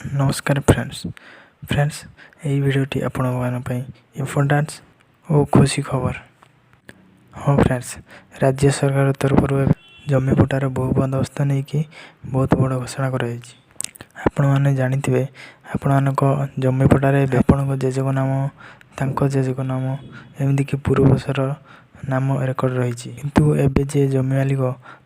ନମସ୍କାର friends. Friends, ଏହି ଭିଡ଼ିଓଟି ଆପଣମାନଙ୍କ ପାଇଁ ଇମ୍ପୋର୍ଟାନ୍ସ ଓ ଖୁସି ଖବର। ହଁ ଫ୍ରେଣ୍ଡସ୍, ରାଜ୍ୟ ସରକାର ତରଫରୁ ଏବେ ଜମି ପଟ୍ଟାର ଭୂ ବନ୍ଦୋବସ୍ତ ନେଇକି ବହୁତ ବଡ଼ ଘୋଷଣା କରାଯାଇଛି। ଆପଣମାନେ ଜାଣିଥିବେ, ଆପଣମାନଙ୍କ ଜମି ପଟ୍ଟାରେ ଏବେ ଆପଣଙ୍କ ଜେଜେଙ୍କ ନାମ, ତାଙ୍କ ଜେଜେଙ୍କ ନାମ, ଏମିତିକି ପୂର୍ବପୁରୁଷର ନାମ ରେକର୍ଡ଼ ରହିଛି। କିନ୍ତୁ ଏବେ ଯିଏ ଜମି ମାଲିକ,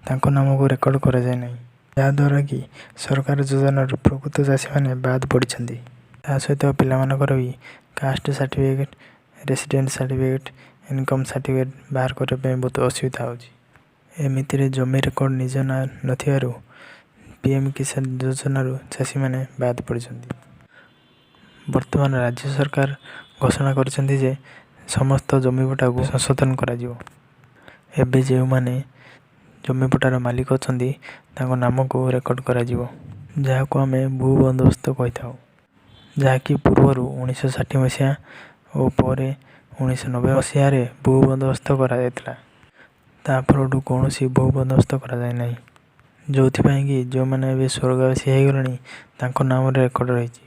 ତାଙ୍କ ନାମକୁ ରେକର୍ଡ଼ କରାଯାଇ ନାହିଁ, ଯାହାଦ୍ୱାରା କି ସରକାର ଯୋଜନାରୁ ପ୍ରକୃତ ଚାଷୀମାନେ ବାଦ ପଡ଼ିଛନ୍ତି। ତା ସହିତ ପିଲାମାନଙ୍କର ବି caste certificate, resident certificate, income certificate ବାହାର କରିବା ପାଇଁ ବହୁତ ଅସୁବିଧା ହେଉଛି। ଏମିତିରେ ଜମି ରେକର୍ଡ଼ ନିଜ ନାଁ ନଥିବାରୁ ପିଏମ୍ କିଷାନ ଯୋଜନାରୁ ଚାଷୀମାନେ ବାଦ ପଡ଼ିଛନ୍ତି। ବର୍ତ୍ତମାନ ରାଜ୍ୟ ସରକାର ଘୋଷଣା କରିଛନ୍ତି ଯେ ସମସ୍ତ ଜମି ପଟ୍ଟାକୁ ସଂଶୋଧନ କରାଯିବ। ଏବେ ଯେଉଁମାନେ ଜମି ପଟ୍ଟାର ମାଲିକ ଅଛନ୍ତି, ତାଙ୍କ ନାମକୁ ରେକର୍ଡ଼ କରାଯିବ, ଯାହାକୁ ଆମେ ଭୂ ବନ୍ଦୋବସ୍ତ କହିଥାଉ, ଯାହାକି ପୂର୍ବରୁ 1960 ମସିହା ଓ ପରେ 1990 ମସିହାରେ ଭୂ ବନ୍ଦୋବସ୍ତ କରାଯାଇଥିଲା। ତା ପରଠୁ କୌଣସି ଭୂ ବନ୍ଦୋବସ୍ତ କରାଯାଇ ନାହିଁ, ଯେଉଁଥିପାଇଁ କି ଯେଉଁମାନେ ଏବେ ସ୍ୱର୍ଗବାସୀ ହେଇଗଲେଣି, ତାଙ୍କ ନାମରେ ରେକର୍ଡ଼ ରହିଛି।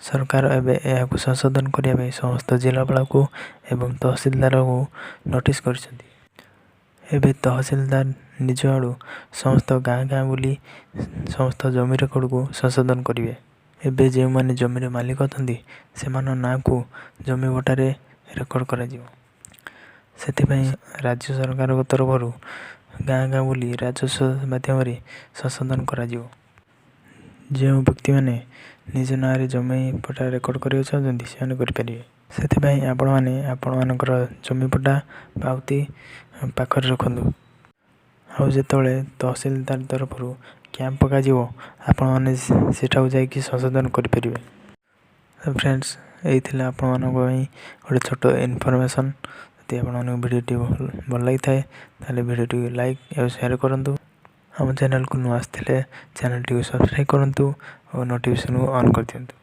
ସରକାର ଏବେ ଏହାକୁ ସଂଶୋଧନ କରିବା ପାଇଁ ସମସ୍ତ ଜିଲ୍ଲାପାଳକୁ ଏବଂ ତହସିଲଦାରଙ୍କୁ ନୋଟିସ୍ କରିଛନ୍ତି। ଏବେ ତହସିଲଦାର ନିଜ ଆଡ଼ୁ ସମସ୍ତ ଗାଁ ଗାଁ ବୁଲି ସମସ୍ତ ଜମି ରେକର୍ଡ଼କୁ ସଂଶୋଧନ କରିବେ। ଏବେ ଯେଉଁମାନେ ଜମିର ମାଲିକ ଅଛନ୍ତି, ସେମାନଙ୍କ ନାଁକୁ ଜମି ପଟ୍ଟାରେ ରେକର୍ଡ଼ କରାଯିବ। ସେଥିପାଇଁ ରାଜ୍ୟ ସରକାରଙ୍କ ତରଫରୁ ଗାଁ ଗାଁ ବୁଲି ରାଜସ୍ୱ ମାଧ୍ୟମରେ ସଂଶୋଧନ କରାଯିବ। ଯେଉଁ ବ୍ୟକ୍ତିମାନେ ନିଜ ନାଁରେ ଜମି ପଟ୍ଟା ରେକର୍ଡ଼ କରିବାକୁ ଚାହୁଁଛନ୍ତି, ସେମାନେ କରିପାରିବେ। ସେଥିପାଇଁ ଆପଣମାନେ ଆପଣମାନଙ୍କର ଜମି ପଟ୍ଟା ପାଉତି ପାଖରେ ରଖନ୍ତୁ, ଆଉ ଯେତେବେଳେ ତହସିଲଦାର ତରଫରୁ କ୍ୟାମ୍ପ ପକାଯିବ, ଆପଣମାନେ ସେଠାକୁ ଯାଇକି ସଂଶୋଧନ କରିପାରିବେ। ଫ୍ରେଣ୍ଡସ୍, ଏଇ ଥିଲା ଆପଣମାନଙ୍କ ପାଇଁ ଗୋଟେ ଛୋଟ ଇନଫର୍ମେସନ୍। ଯଦି ଆପଣମାନଙ୍କୁ ଭିଡ଼ିଓଟି ଭଲ ଲାଗିଥାଏ, ତାହେଲେ ଭିଡ଼ିଓଟିକୁ ଲାଇକ୍ ଆଉ ସେୟାର କରନ୍ତୁ। ଆମ ଚ୍ୟାନେଲକୁ ନୂଆ ଆସିଥିଲେ ଚ୍ୟାନେଲଟିକୁ ସବସ୍କ୍ରାଇବ୍ କରନ୍ତୁ ଓ ନୋଟିଫିକେସନ୍କୁ ଅନ୍ କରିଦିଅନ୍ତୁ।